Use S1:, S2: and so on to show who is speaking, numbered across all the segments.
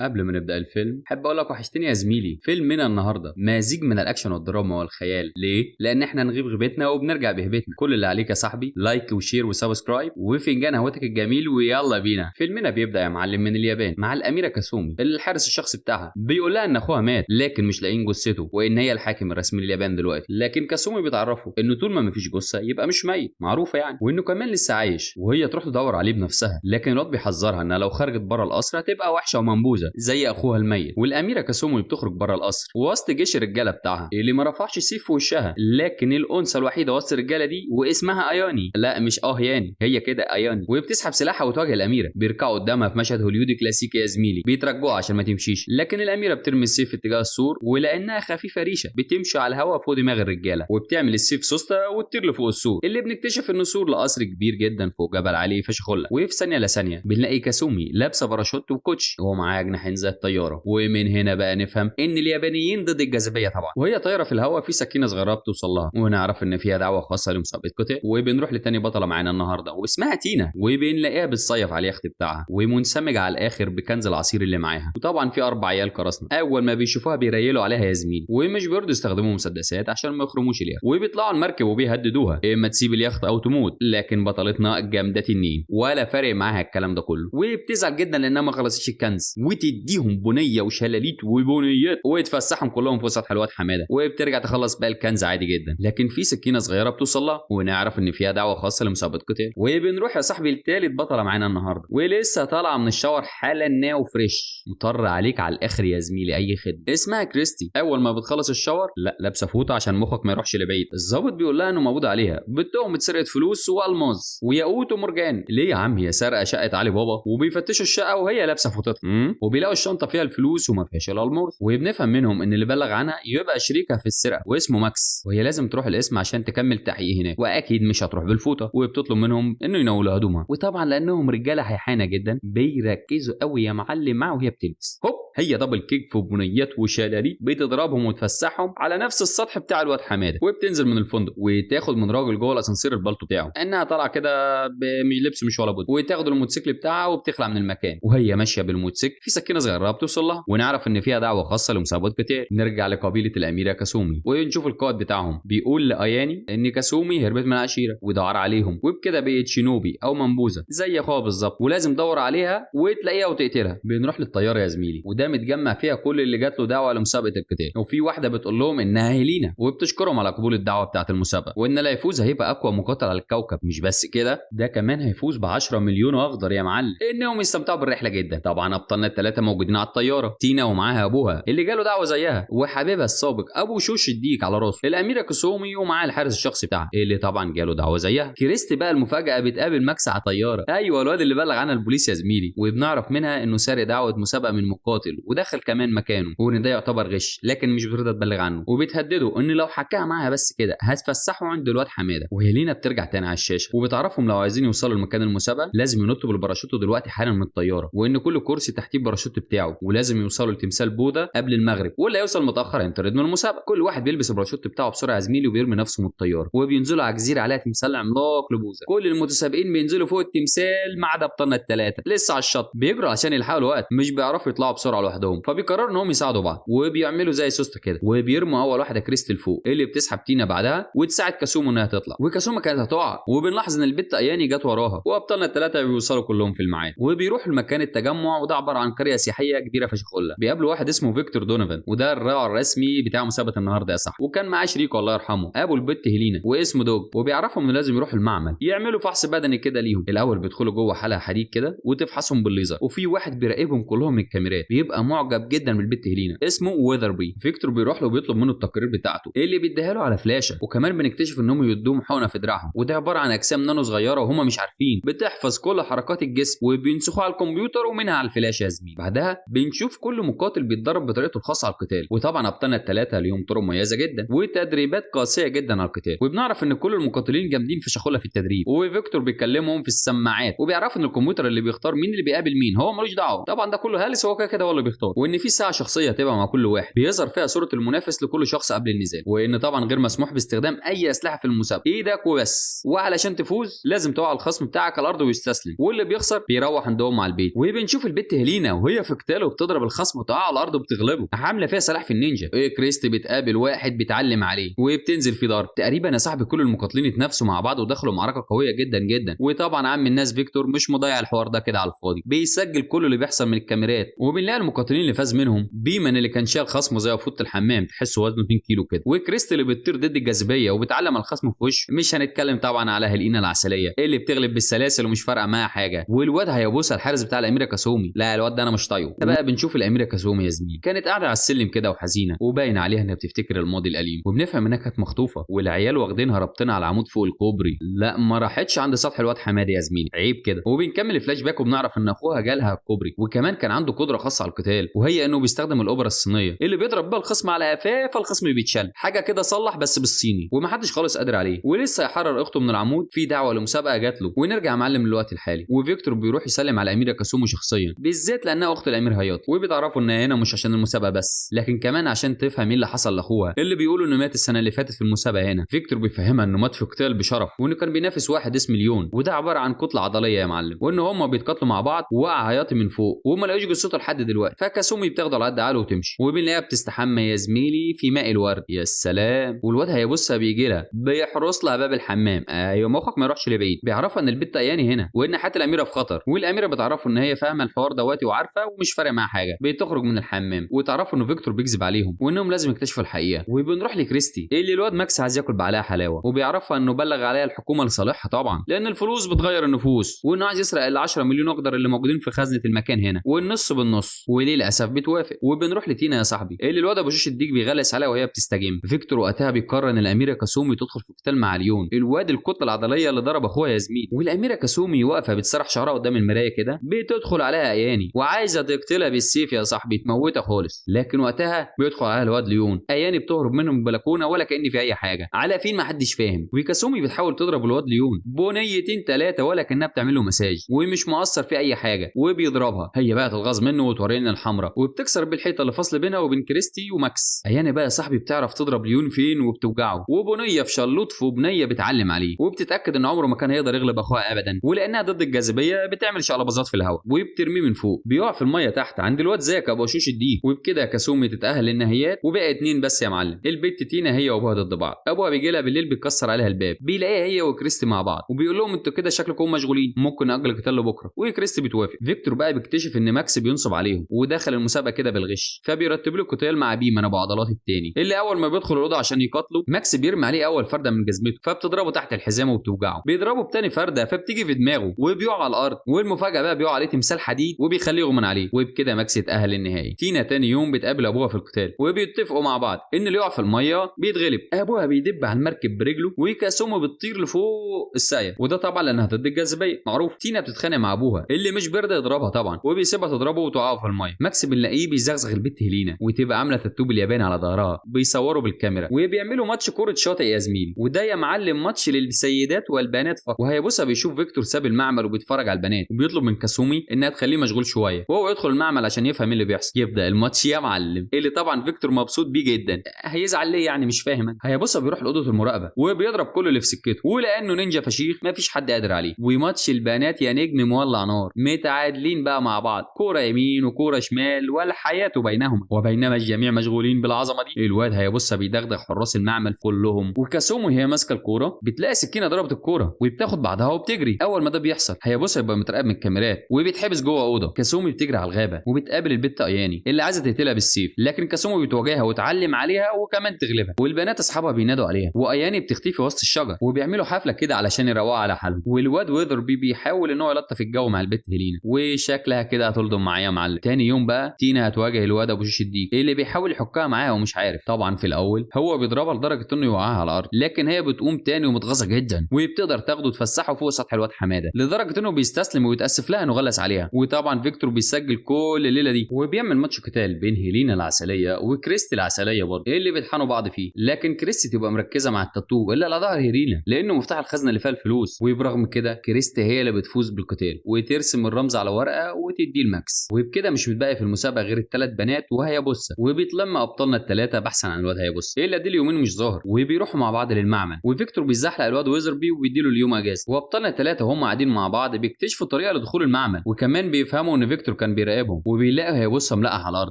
S1: قبل ما نبدا الفيلم حابب اقول لك وحشتني يا زميلي. فيلمنا النهارده مزيج من الاكشن والدراما والخيال. ليه؟ لان احنا نغيب غيبتنا وبنرجع بهبتنا. كل اللي عليك يا صاحبي like و share و subscribe وفنجان قهوتك الجميل، ويلا بينا. فيلمنا بيبدا يا معلم من اليابان مع الاميرة كاسومي اللي الحارس الشخصي بتاعها بيقول لها ان اخوها مات لكن مش لاقيين جثته، وان هي الحاكم الرسمي لليابان دلوقتي. لكن كاسومي بتعرفه انه طول ما مفيش جثة يبقى مش ميت، معروفة يعني، وانه كمان لسه عايش، وهي تروح تدور عليه بنفسها. لكن الواد بيحذرها انها لو خرجت بره القصر هتبقى وحشة ومنبوذه زي اخوها الميت. والاميره كاسومي بتخرج بره القصر وسط جيش الرجالة بتاعها اللي ما رفعش سيف في وشها، لكن الانثى الوحيدة وسط الرجالة دي واسمها اياني، لا مش ياني، هي كده اياني، وبتسحب سلاحها وتواجه الاميرة. بيركعوا قدامها في مشهد هوليودي كلاسيكي يا زميلي، بيترجوها عشان ما تمشيش، لكن الاميرة بترمي السيف في اتجاه السور، ولانها خفيفة ريشه بتمشي على الهواء فوق دماغ الرجالة، وبتعمل السيف سوسته وتطير لفوق السور اللي بنكتشف انه سور لقصر كبير جدا فوق جبل عالي فشخله. وفي ثانية لثانيه بنلاقي كاسومي لابسه باراشوت وكوتش وهو معاه جناحين زي الطيارة. ومن هنا بقى نفهم ان اليابانيين ضد الجاذبية طبعا. وهي طايره في الهواء في سكينة صغيرة بتوصل لها، ونعرف ان فيها دعوه خاصة لمسابقه قتال. وبنروح لتاني بطلة معانا النهارده واسمها تينا، وبنلاقيها بتصيف على اليخت بتاعها ومنسمجه على الاخر بكنز العصير اللي معاها. وطبعا في 4 عيال قرصنا اول ما بيشوفوها بيريلوا عليها يا زميلي، ومش بيرضوا يستخدموا مسدسات عشان ما يخرموش اليخت، وبيطلعوا المركب وبيهددوها اما تسيب اليخت او تموت. لكن بطلتنا جامدة تنين ولا فارق معاها الكلام ده كله، وبتزعل جدا لانها ما خلصتش الكنز، وتديهم بنيه وشلاليت وبنيات وتفسحهم كلهم في سطح الواد حمادة، وبترجع تخلص بقى الكنز عادي جدا. لكن في سكينة صغيرة بتوصل لها، ونعرف ان فيها دعوه خاصة لمسابقه قتال. وبنروح يا صاحبي لتالت بطلة معانا النهارده، ولسه طالعه من ال shower حالا now fresh، مطر عليك على الاخر يا زميلي اي خدمة. اسمها كريستي. اول ما بتخلص ال shower لا لابسه فوطه عشان مخك ما يروحش لبعيد. الظابط بيقول لها انه موجود عليها بتهم اتسرقت فلوس والماظ وياقوت ومرجان. ليه يا عم هي سرقه شقه علي بابا؟ وبيفتشوا الشقة وهي لابسه فوطتها، وبيلاقوا الشنطة فيها الفلوس وما فيهاش الالماس. وبنفهم منهم ان اللي بلغ عنها يبقى شريكها في السرقة واسمه ماكس، وهي لازم تروح القسم عشان تكمل تحقيق هناك، واكيد مش هتروح بالفوطه. وبتطلب منهم انه ينولوا هدومها، وطبعا لانهم رجاله هيحانه جدا بيركزوا قوي يا معلم معه وهي بتلبس. هوب هي double kick في بنيات وشلاليت بتضربهم وتفسحهم على نفس السطح بتاع الواد حمادة. وبتنزل من الفندق وتاخد من راجل جوه الاسانسير البلطو بتاعه انها طالعه كده بلبس مش ولا بد، وتاخد الموتوسيكل بتاعها وبتخلع من المكان. وهي ماشية بالموتوسيكل في سكينة صغيرة بتوصل لها، ونعرف ان فيها دعوه خاصة لمسابقه قتال. نرجع لقبيله الاميرة كاسومي ونشوف القائد بتاعهم بيقول لاياني ان كاسومي هربت من العشيرة ودعار عليهم، وبكده بقت شينوبي او منبوذه زي اخوها بالظبط، ولازم تدور عليها وتلاقيها وتقتلها. بنروح للطياره يا زميلي، وده متجمع فيها كل اللي جات له دعوه لمسابقه القتال. وفي واحدة بتقول لهم انها هيلينا، وبتشكرهم على قبول الدعوة بتاعه المسابقة، وان اللي هيفوز هيبقى اقوى مقاتل على الكوكب. مش بس كده، ده كمان هيفوز ب 10 مليون اخضر يا معلم. انهم يستمتعوا بالرحله جدا. طبعا ابطالنا الثلاثة موجودين على الطيارة، تينا ومعاها ابوها اللي جاله دعوه زيها، وحبيبها السابق ابو شوش الديك على راسه، الاميرة كوسومي ومعاها الحارس الشخصي بتاعها اللي طبعا جاله دعوه زيها. كريستي بقى المفاجاة بتقابل ماكس على طيارة، ايوه الواد اللي بلغ عنها البوليس يا زميلي، وبنعرف منها انه سارق دعوه مسابقة من مقاتل ودخل كمان مكانه، وان ده يعتبر غش، لكن مش بترضى تبلغ عنه، وبتهدده ان لو حكاها معاها بس كده هتفسحه عند الواد حمادة. وهيلينا بترجع تاني على الشاشة وبتعرفهم لو عايزين يوصلوا لمكان المسابقة لازم ينطوا بالباراشوت دلوقتي حالا من الطيارة، وان كل كرسي تحتيه الباراشوت بتاعه، ولازم يوصلوا لتمثال بوذا قبل المغرب، واللي هيوصل متاخر هينطرد من المسابقة. كل واحد بيلبس الباراشوت بتاعه بسرعة يا زميلي وبيرمي نفسه من الطيارة، وبينزلوا على جزيرة عليها تمثال عملاق لبوذا. كل المتسابقين بينزلوا فوق التمثال ما عدا ابطالنا الثلاثة لسه على الشط، بيجروا عشان يلحقوا الوقت، مش بيعرفوا يطلعوا بسرعة لوحدهم، فبيقرروا انهم يساعدوا بعض وبيعملوا زي سوسته كده، وبيرموا اول واحدة كريستل فوق اللي بتسحب تينا بعدها وتساعد كاسومو انها تطلع، وكاسوما كانت هتقع، وبنلاحظ ان البت اياني جت وراها، وابطالنا الثلاثة بيوصلوا كلهم في الميعاد وبيروحوا لمكان التجمع، وده عبارة عن قرية سياحية كبيرة فشخله. بيقابلوا واحد اسمه فيكتور دونوفان، وده الراعي الرسمي بتاع مسابقة النهارده يا صاحبي، وكان معاه شريكه الله يرحمه ابو البت هيلينا واسمه دوج، وبيعرفهم انه لازم يروحوا المعمل يعملوا فحص بدني كده ليهم. الاول بيدخلوا جوه حلقة حديد كده وتفحصهم بالليزر، وفي واحد بيراقبهم كلهم من الكاميرات، بيبقى معجب جدا بالبت هيلينا اسمه ويذربي. فيكتور بيروح له وبيطلب منه التقارير بتاعته اللي بيديها له على فلاشه، وكمان بنكتشف انهم يدوهم حقنه في دراعهم، وده عبارة عن اجسام نانو صغيرة وهم مش عارفين، بتحفظ كل حركات الجسم وبينسخوها على الكمبيوتر ومنها على الفلاشه يا زميلي. بعدها بنشوف كل مقاتل بيتدرب بطريقته الخاصة على القتال، وطبعا ابطالنا الثلاثة ليهم طرق مميزة جدا وتدريبات قاسية جدا على القتال، وبنعرف ان كل المقاتلين جامدين في شخوله في التدريب. وفيكتور بيكلمهم في السماعات وبيعرفوا ان الكمبيوتر اللي بيختار مين اللي بيقابل مين هو ملوش دعوه، طبعا ده كله هلس، هو كده كده هو اللي اللي بيختار، وان في ساعة شخصية هتبقى مع كل واحد بيظهر فيها صوره المنافس لكل شخص قبل النزال، وان طبعا غير مسموح باستخدام اي اسلحة في المسابقة، ايدك وبس. وعلشان تفوز لازم تقع الخصم بتاعك على الارض ويستسلم، واللي بيخسر بيروح عندهم على البيت. وبنشوف البت هيلينا وهي في قتال وبتضرب الخصم وتقع على الارض وبتغلبه، عامله فيها سلاح في النينجا. ايه كريستي بتقابل واحد بيتعلم عليه وبتنزل في ضرب. تقريبا يا صاحبي كل المقاتلين اتنافسوا مع بعض ودخلوا معركة قوية جدا جدا. وطبعا عم الناس فيكتور مش مضيع الحوار ده كده على الفاضي، بيسجل كل اللي بيحصل من الكاميرات. وبنلاقي المقاتلين اللي فاز منهم بيمان اللي كان شايل خصمه زي فوت الحمام، تحسه وزنه 2 كيلو كده، وكريستي اللي بتطير ضد الجاذبية وبتعلم الخصم في وشه. مش هنتكلم طبعا على هيلينا العسليه اللي بتغلب بالسلاسل ومش فارقه معاها حاجة، والواد هيبوسا الحارس بتاع الاميرة كاسومي، لا الواد ده انا مش طايقة. بقى بنشوف الاميرة كاسومي يا زميلي كانت قاعدة على السلم كده وحزينه، وباين عليها انها بتفتكر الماضي الاليم، وبنفهم انها كانت مخطوفه والعيال واخدينها رابطينها على العمود فوق الكوبري. لا ما راحتش عند سطح الواد حمادة يا زميلي، عيب كده. وبنكمل الفلاش باك وبنعرف ان اخوها جالها الكوبري، وكمان كان عنده قدره خاصة على القتال، وهي انه بيستخدم الابره الصينية اللي بيضرب بها الخصم على قفاه فالخصم بيتشل، حاجة كده صلح بس بالصيني، ومحدش خالص قادر عليه. ولسه يحرر اخته من العمود في دعوه لمسابقه جات له. ونرجع معلم للوقت الحالي، وفيكتور بيروح يسلم على الاميرة كاسومو شخصيا، بالذات لانها اخت الامير هياط، وبيتعرفوا ان هنا مش عشان المسابقة بس، لكن كمان عشان تفهم ايه اللي حصل لاخوها اللي بيقولوا انه مات السنة اللي فاتت في المسابقة. هنا فيكتور بيفهمها انه مات في قتال بشرف، وانه كان بينافس واحد اسمه ليون، وده عبارة عن كتلة عضلية يا معلم، وان هما بيتقاتلوا مع بعض ووقع هياطي من فوق وما لقوش جثته لحد دلوقتي. فكاسومي بتاخده على قد عقله وتمشي، وبنلاقيها بتستحمى يا زميلي في ماء الورد، يا سلام. والواد هيبصها بيجي لها بيحرس لها باب الحمام، ايوه مخك ما يروحش لبعيد. بيعرفها ان البت اياني هنا وان حياة الاميرة في خطر، والاميره بتعرفه ان هي فاهمه الحوار دواتي وعارفه ومش فارق معاها حاجة. بتخرج من الحمام وتعرفوا ان فيكتور بيكذب عليهم وانهم لازم يكتشفوا الحقيقة. وبنروح لكريستي اللي الواد ماكس عايز ياكل بعليها حلاوة، وبيعرفها انه بلغ عليها الحكومة لصالحها طبعا لان الفلوس بتغير النفوس، وانه عايز يسرق ال 10 مليون اخضر اللي موجودين في خزنه المكان هنا، والنص بالنص، وللاسف بتوافق. وبنروح لتينا يا صاحبي اللي الواد ابو شوش الديك بيغلس عليها وهي بتستجم. فيكتور وقتها بيقرر ان الاميرة كاسومي تدخل في قتال مع ليون الواد الكتلة العضلية اللي ضرب اخوها يا زميلي. والاميره كاسومي واقفة بتسرح شعرها قدام المراية كده، بتدخل عليها اياني وعايزه تقتلها بالسيف يا صاحبي، تموتها خالص. لكن وقتها بيدخل عليها الواد ليون، اياني بتهرب منه من البلكونه ولا كأن في اي حاجة، على فين ما حدش فاهم. وكاسومي بتحاول تضرب الواد ليون بنيتين ثلاثة ولا كانها بتعمل له مساج ومش مقصر في اي حاجة، وبيضربها. هي بقى تتغاظ منه وتورينا الحمراء، وبتكسر بالحيطه اللي فاصلة بينها وبين كريستي وماكس. اياني بقى يا صاحبي بتعرف تضرب ليون فين وبتوجعه، وبنيه في شلوط في بنيه بتعلم عليه، وبتتاكد ان عمره ما كان هيقدر يغلب اخوها ابدا، ولانها ضد الجاذبية بتعمل شقلباظات في الهواء وبترميه من فوق، بيقع في المية تحت عند الواد زاك ابو شوش الديك. وبكده كاسومي تتاهل للنهائيات، وبقى 2 بس يا معلم. البت تينا هي وابوها ضد بعض. ابوها بيجي لها بالليل بيكسر عليها الباب، بيلاقيها هي وكريستي مع بعض، وبيقول لهم انتوا كده شكلكم مشغولين، ممكن ناجل القتال لبكرة، وكريستي بتوافق. فيكتور بقى بيكتشف ان ماكس بينصب عليهم ودخل المسابقة كده بالغش، فبيرتب له قتال مع بيمان ابو عضلات التاني اللي اول ما بيدخل الاوضة عشان يقاتله ماكس بيرمي عليه اول فرده من جزمته، فبتضربه تحت الحزام وبتوجعه، بيضربه بتاني فرده فبتيجي في دماغه وبيقع على الارض، والمفاجاه بقى بيقع عليه تمثال حديد وبيخليه يغمى عليه، وبكده ماكس يتاهل للنهائي. تينا تاني يوم بتقابل ابوها في القتال، وبيتفقوا مع بعض ان اللي يقع في المية بيتغلب. ابوها بيدب على المركب برجله وكاسومو بتطير لفوق الساقيه، وده طبعا لانها ضد الجاذبية معروف. تينا بتتخانق مع ابوها اللي مش بيرضى يضربها طبعا، وبيسيبها تضربه وتقعه في المية. ماكس بنلاقيه بيزغزغ البت هيلينا وتبقى عامله تاتو بالياباني على ظهرها، بيصوروا بالكاميرا وبيعملوا ماتش كورة شاطئ يا زميلي، وده يا معلم ماتش للسيدات والبنات فقط. وهيبوسا بيشوف فيكتور ساب المعمل وبيتفرج على البنات، وبيطلب من كاسومي انها تخليه مشغول شوية وهو يدخل المعمل عشان يفهم ايه اللي بيحصل. يبدا الماتش يا معلم اللي طبعا فيكتور مبسوط بيه جدا، هيزعل ليه يعني مش فاهم انا. هيبوسا بيروح لاوضه المراقبة وبيضرب كل اللي في سكته، ولانه نينجا فشيخ مفيش حد قادر عليه. وماتش البنات يا نجم مولع نار، متعادلين بقى مع بعض، كورة يمين وكوره شمال والحياة بينهما. وبينما الجميع مشغولين بالعظمة دي، الواد هيبوسا بيدغدغ حراس المعمل كلهم، وكاسومو وهي ماسكه الكورة بتلاقي سكينة ضربت الكورة وبتاخد بعضها وبتجري. اول ما ده بيحصل هيبوسا يبقى متراقب من الكاميرات وبيتحبس جوه اوضة. كاسومي بتجري على الغابة وبتقابل البت اياني اللي عايزه تقتلها بالسيف، لكن كاسومي بتواجهها وتعلم عليها وكمان تغلبها، والبنات اصحابها بينادوا عليها، واياني بتختفي وسط الشجر وبيعملوا حفلة كده علشان يروقوا على حالهم. والواد ويذربي بيحاول ان هو يلطف الجو مع البت هيلينا، وشكلها كده هتلضم معايا يا معلم. تاني يوم بقى تينا هتواجه الواد ابو شوش الديك اللي بيحاول يحكها معاها ومش عارف. طبعا في الاول هو بيضربها لدرجة انه يوقعها على الارض، لكن هي بتقوم تاني ومتغاظه جدا وبتقدر تاخده وتفسحه فوق سطح الواد حمادة لدرجة انه بيستسلم ويتاسف لها انه غلس عليها. وطبعا فيكتور بيسجل كل الليلة دي، وبيعمل ماتش قتال بين هيلينا العسليه وكريستي العسليه برضه اللي بيطحنوا بعض فيه، لكن كريستي تبقى مركزه مع التاتو اللي على ظهر هيلينا لانه مفتاح الخزنة اللي فيها الفلوس. وبرغم كده كريستي هي اللي بتفوز بالقتال وترسم الرمز على ورقة وتديه لماكس. وبكده مش متبقي في المسابقة غير الثلاث بنات وهيابوسا، وبيتلم ابطالنا الثلاثة بحثا عن الواد هيابوسا اللي اديله يومين مش ظاهر، وبيروحوا مع بعض للمعمل، وفيكتور بيزحلق الواد ويزربي وبيديله اليوم اجازه. وابطالنا الثلاثة هم قاعدين مع بعض بيكتشفوا طريقه لدخول المعمل، وكمان بيفهموا ان فيكتور كان بيراقبهم، وبيلاقوا هيابوسا ملقح على الارض.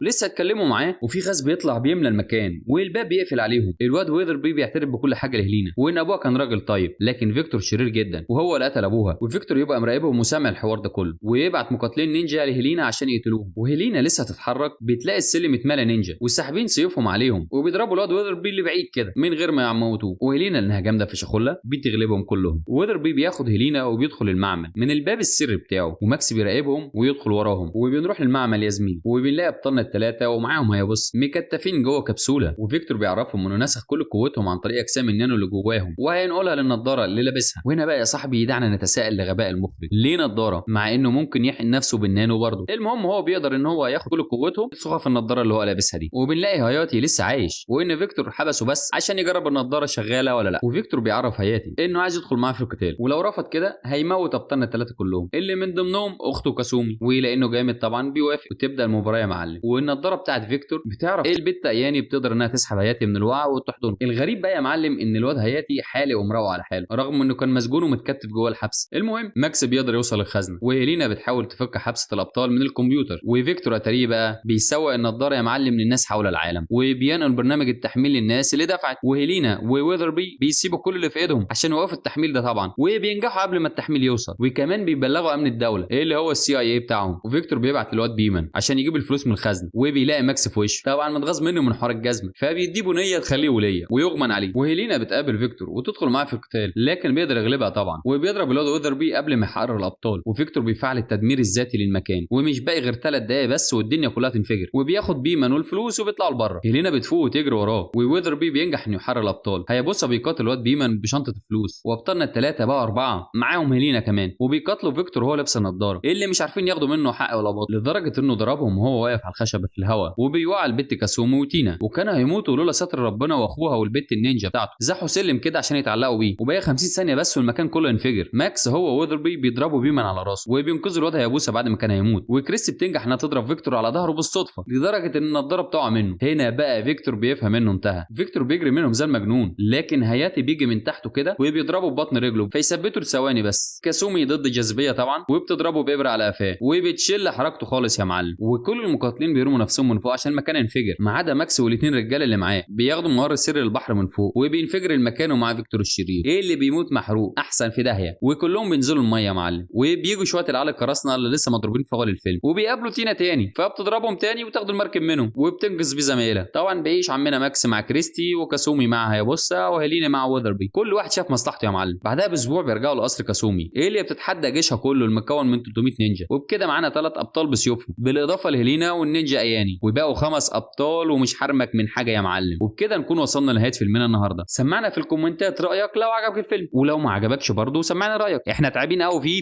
S1: لسه اتكلموا معاه وفي غاز بيطلع بيملى المكان والباب بيقفل عليهم. الواد ويذربي بيعترف بكل حاجة لهلينا، وان ابوها كان راجل طيب، لكن فيكتور شرير جدا وهو اللي قتل ابوها. وفيكتور يبقى مراقبهم وسامع الحوار ده كله، ويبعت مقاتلين نينجا لهلينا عشان يقتلوهم. وهيلينا لسه تتحرك بتلاقي السلم اتملى نينجا وساحبين سيوفهم عليهم، وبيضربوا الواد ويذربي اللي بعيد كده من غير ما يموتوه. وهيلينا لانها جامدة في شخله بتغلبهم كلهم. ويذربي بياخد هيلينا وبيدخل المعمل من الباب السري بتاعه، وماكس بيراقبهم ويدخل وراهم. وبنروح للمعمل يا زميلي، وبنلاقي ابطالنا الثلاثة ومعاهم هيابوسا مكتفين جوه كبسولة. وفيكتور بيعرفهم انه نسخ كل قوتهم عن طريق اجسام النانو اللي جواهم، وهينقلها للنضاره اللي لابسها. وهنا بقى يا صاحبي دعنا نتساءل لغباء المخرج، ليه نضاره مع انه ممكن يحقن نفسه بالنانو برضه؟ المهم هو بيقدر ان هو ياخد كل قوتهم ينسخها في النضارة اللي هو لابسها دي. وبنلاقي هاياتي لسه عايش، وان فيكتور حبسه بس عشان يجرب النضارة شغالة ولا لا. وفيكتور بيعرف هاياتي انه عايز يدخل معاه في القتال، ولو رفض كده هيموت ابطالنا الثلاثة كلهم اللي من ضمنهم اخته كاسومي. ولانه جامد طبعا بيوافق، وتبدا المباراة يا معلم. والنضاره بتاعت فيكتور بتعرف ايه البت اياني بتقدر انها تسحب هاياتي من الوعي وتحضنه. الغريب بقى يا معلم ان الواد هاياتي حالق ومروق على حاله، رغم انه كان مسجون ومتكتف جوه الحبس. المهم ماكس بيقدر يوصل الخزنة، وهيلينا بتحاول تفك حبسه الابطال من الكمبيوتر. وفيكتور اتاريه بقى بيسوق النضارة يا معلم للناس حول العالم، وبينقل برنامج التحميل للناس اللي دفعت. وهيلينا وويذربي بيسيبوا كل اللي في ايدهم عشان يوقفوا التحميل ده طبعا، وبينجحوا قبل ما التحميل يوصل. وكمان بيبلغوا امن الدولة اللي هو الCIA بتاعهم. وفيكتور بيبعت للواد بيمان عشان يجيب الفلوس من الخزنة، وبيلاقي ماكس في وشه طبعا متغاظ منه من حوار الجزمة، فبيديه بنيه تخليه وليه ويغمن عليه. وهيلينا بتقابل فيكتور وتدخل معاه في القتال، لكن بيقدر يغلبها طبعا، وبيضرب الواد ويذربي قبل ما يحرر الابطال. وفيكتور بيفعل التدمير الذاتي للمكان، ومش باقي غير 3 دقايق بس والدنيا كلها تنفجر. وبياخد بيمان والفلوس وبيطلعوا لبره. هيلينا بتفوق وتجري وراه، وويذربي بينجح انه يحرر الابطال. هيابوسا بيقاتل الواد بيمان بشنطه الفلوس، وابطالنا الثلاثة بقى 4 معاهم هيلينا كمان، وبيقاتلوا فيكتور وهو لابس النضارة اللي مش عارفين ياخدوا منه حق ولا باطل، لدرجة انه ضربهم وهو واقف على الخشبة في الهواء. وبيوقع البت كاسومي وتينا، وكانوا هيموتوا لولا ستر ربنا واخوها والبت النينجا بتاعته زحوا سلم كده عشان يتعلقوا بيه. وباقي 50 ثانية بس والمكان كله ينفجر. ماكس هو وويذربي بيضربوا بيمان على راسه، وبينقذوا الواد هيابوسا بعد ما كان هيموت. وكريستي بتنجح انها تضرب فيكتور على ظهره بالصدفة لدرجة ان النضارة بتقع منه. هنا بقى فيكتور بيفهم انه انتهى. فيكتور بيجري منهم زي المجنون، لكن هياتي بيجي من تحته كده وبيضربه ببطن رجله فيثبته لثواني بس. كاسومي ضد الجاذبية طبعا، وبتضربه بابره على قفاه وبتشل حركته خالص يا معلم. وكل المقاتلين بيرموا نفسهم من فوق عشان المكان ينفجر، ما عدا ماكس والاثنين رجاله اللي معاه بياخدوا ممر سري للبحر من فوق، وبينفجر المكان ومعاه فيكتور الشرير ايه اللي بيموت محروق احسن في داهية. وكلهم بينزلوا المية يا معلم، وبيجوا شوية العيال القراصنة اللي لسه مضروبين في اول الفيلم، وبيقابلوا تينا تاني فبتضربهم تاني وتاخدوا المركب منهم وبتنقذ بيه زمايلها. طبعا بيعيش عمنا ماكس مع كريستي، وكاسومي مع هيابوسا، وهيلينا مع ويذربي. كل واحد شاف مصلحته يا معلم. بعدها باسبوع بيرجعوا لقصر كاسومي اللي بتتحدى جيشها كله المكون من 300 نينجا، وبكده معانا 3 ابطال بسيوفهم بالاضافة لهيلينا والنينجا اياني، وبقوا 5 ابطال ومش حرمك من حاجة يا معلم. وبكده نكون وصلنا لنهاية فيلمنا النهارده. سمعنا في الكومنتات رايك لو عجبك الفيلم، ولو ما عجبكش برضه سمعنا رايك، احنا تعبين قوي فيه